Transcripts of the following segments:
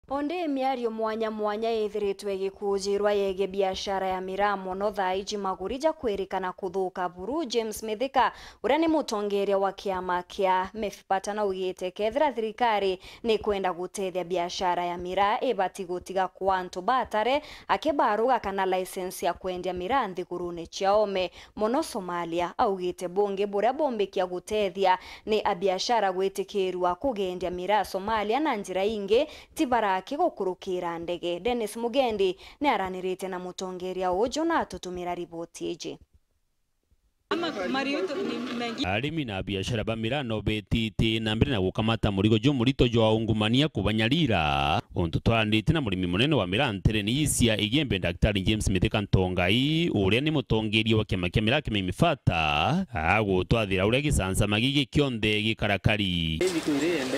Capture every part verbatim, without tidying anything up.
Ondi miario mwanya mwanya ithiritwe igikujirwa yegie biashara ya miraa mono thaa iji, maguri ja kwirikana kuthuka buru. James Mithika, uria ni mutongeria wa kiama kia MEFIPATA, naugite kethira thirikari ni kwenda gutethia biashara ya miraa, ibati gutiga kwa antu batare akibaruga kana license ya kwendia miraa nthigurune cia oome mono Somalia. Augite bungi buria bumbikia gutethia ni abiashara gwitikirua kugendia miraa Somalia na njira ingi ti baraki gukurukira ndege. Dennis Mugendi ni aranirite na mutongeria uju na atutumira riboti iji. Ama mariuto ni mengi. Arimi na biashara ba miraa no betite na mbere na gukamata murigo jumurito jwa ungumania kubanyarira. Untu twaranirite na murimi munene wa miraa ntereni cia Igembe, Daktari James Mithika Ntongai, uria ni mutongeria wa kiama kia miraa kia MEFIPATA, agutwathira uria gicancama gigi kionthe gikarakari.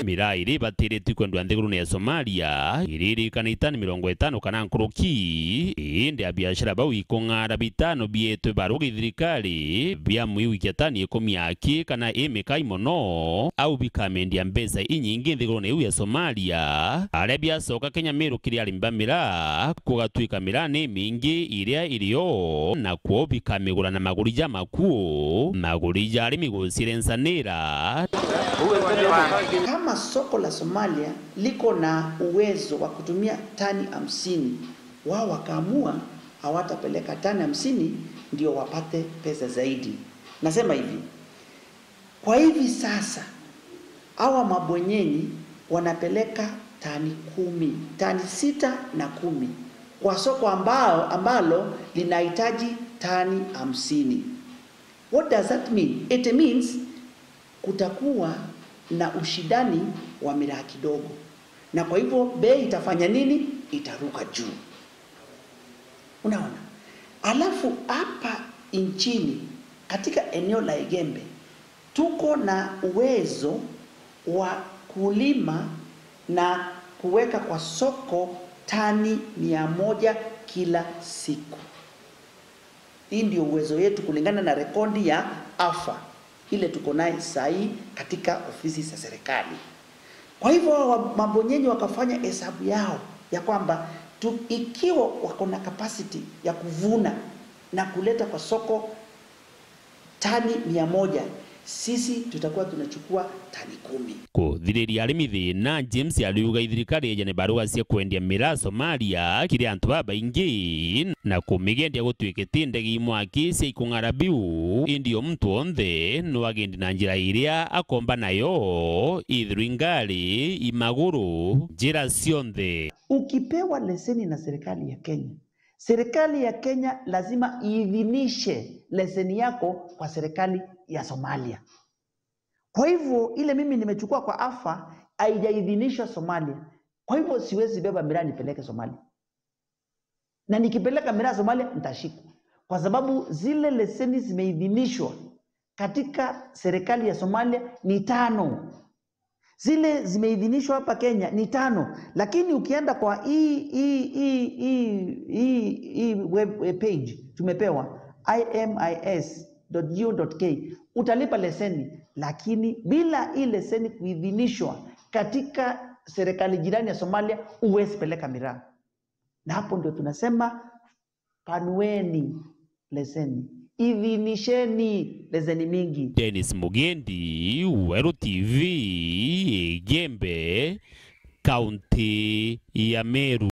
Miraa iria ibatiritwe kwendwa nthigurune ya Somalia, iririkana itani mirongo itano kana nkuruki, indi abiashara bau ikung'ara bitano bietwe barugi thirikari, bia mwiu ikia tani ikumi aki kana i mikai mono, au bikamendia mbeca inyingi nthigurune iu ya Somalia. Aria biacoka Kenya, Meru kiri arimi ba miraa, kugatwika miraa ni mingi iria irio, na kwou bikamigura na maguri ja makuu, maguri ja arimi gucirencanira. Kama soko la Somalia liko na uwezo wa kutumia tani hamsini, wao wakaamua hawatapeleka tani hamsini ndio wapate pesa zaidi. Nasema hivi, kwa hivi sasa, hawa mabwenyenyi wanapeleka tani kumi, tani sita na kumi kwa soko ambao, ambalo linahitaji tani hamsini. What does that mean? It means kutakuwa na ushindani wa miraa kidogo, na kwa hivyo bei itafanya nini? Itaruka juu. Unaona? Alafu hapa nchini, katika eneo la Igembe, tuko na uwezo wa kulima na kuweka kwa soko tani mia moja kila siku. Hii ndio uwezo yetu kulingana na rekodi ya AFA ile tuko naye sahi katika ofisi za serikali. Kwa hivyo, wa-, mabwenyenyi wakafanya hesabu yao ya kwamba tu, ikiwa wako na capacity ya kuvuna na kuleta kwa soko tani mia moja, sisi tutakuwa tunachukua tani kumi. Kuthiriria arimi thina, James ariuga ithirikari ijane barua cia kwendia miraa Somalia kiri antu babaingi na kumigendia gutwike ti ndege imwaki cia ikung'ara biu, indi o muntu onthe no agendi na njira iria akomba nayo, ithirwe ingari, imaguru, njira cionthe. Ukipewa leseni na serikali ya Kenya, serikali ya Kenya lazima iidhinishe leseni yako kwa serikali ya Somalia. Kwa hivyo, ile mimi nimechukua kwa AFA haijaidhinishwa Somalia. Kwa hivyo, siwezi beba miraa nipeleke Somalia. Na nikipeleka miraa Somalia, nitashikwa. Kwa sababu zile leseni zimeidhinishwa katika serikali ya Somalia ni tano. Zile zimeidhinishwa hapa Kenya ni tano, lakini ukienda kwa hii, hii, hii, hii, hii, hii web, eh, page tumepewa, I M I S dot G O dot K, utalipa leseni, lakini bila hii leseni kuidhinishwa katika serikali jirani ya Somalia, huwezi peleka miraa. Na hapo ndio tunasema, panueni leseni, idhinisheni leseni mingi. Dennis Mugendi, Weru T V, Igembe, kaunti ya Meru.